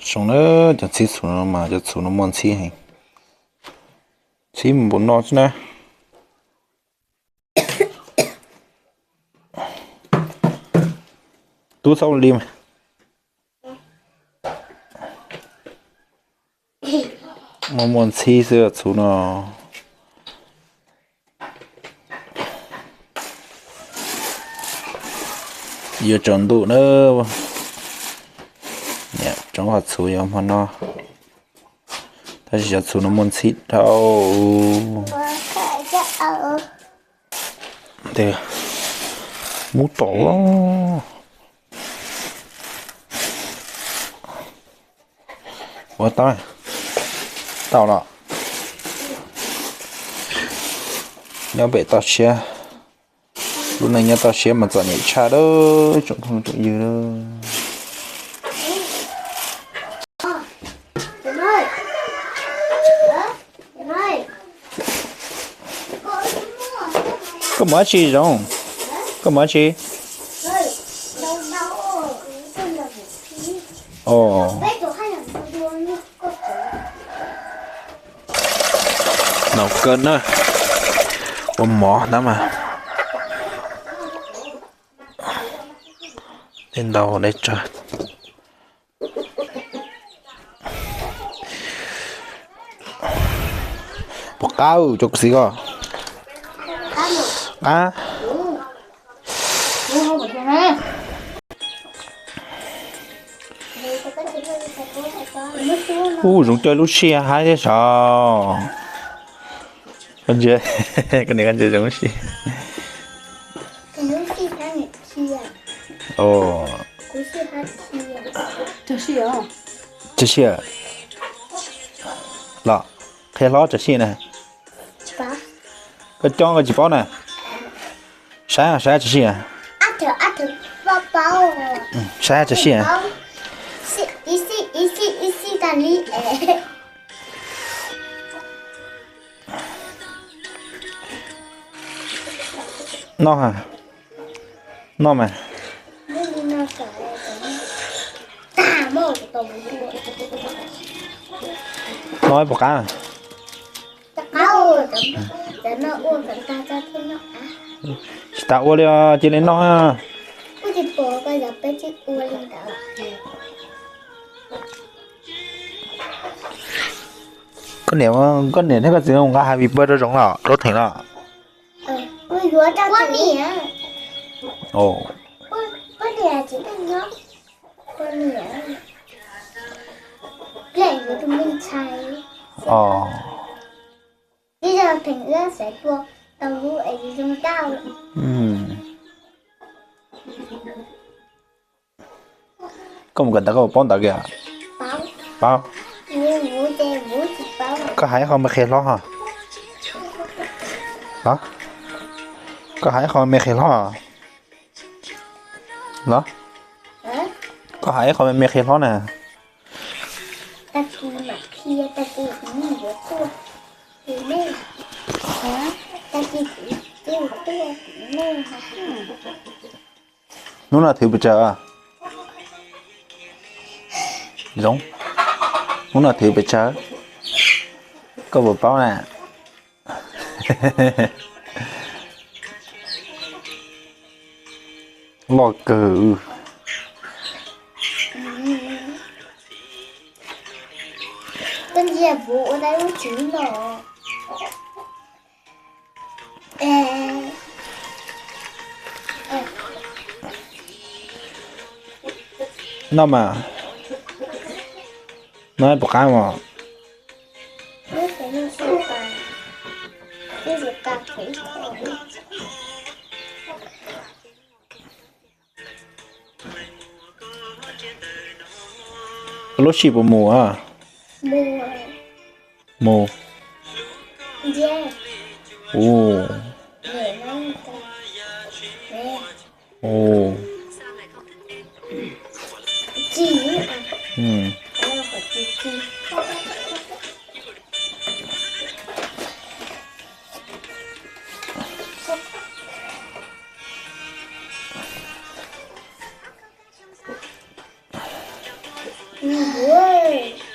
Zoo na, cov ntxhib txhuv no mas cov txhuv no muaj ntxhib heev. Ntxhib mus npaum no xwb na. Tub txhob li mas. Muaj muaj ntxhib xwb txhuv no. Yuav tsaus ntuj na. Niam, tsoob qhov txhuv yuav hmo no, tab sis cov txhuv no muaj ntxhib dhau. Mub tom. Ua tau, tau los. Nyob pem toj siab, lub neej nyob toj siab mas txom nyem tshaj dab tsoom phooj tsoom ywg. Koj mus dab tsi Zoov? Koj mus dab tsi? Ov, nau kawg na, ua mov tab mas. Dej ntau dej tsawg. Puas qab cov kuv txiv ko? Qab. Ub, Zoov coj lub sij hawm haib thiab sav. Koj ntsia, koj niam koj ntsia Zoov lub sij. Tsav sij los qhia hlob tsav sij na. Koj coob koj tsis paub na. Saib saib tsav sij. Saib tsav sij. Noj, noj mas. Noj ib puas qab. Tsis tas ua li os, cia li noj. Koj niam, koj niam thiab koj txiv nqa happy birthday rau Zoov los rau Theem los? Koj mus kawm ntawv koj puas paub ntawv kiag? Paub. Koj hais ib qho me qhia hlob ho. Koj hais ib qho me qhia hlob. Los, koj hais ib qho me me qhia hlob na. Hnub no thwv pes tsawg? Zoov, hnub no thwv pes tsawg? Koj puas paub na? Loj kawg. Noj mas, noj puas qab mas. Lub sij puas mus? Mus. Ua, ua. Nws npuav.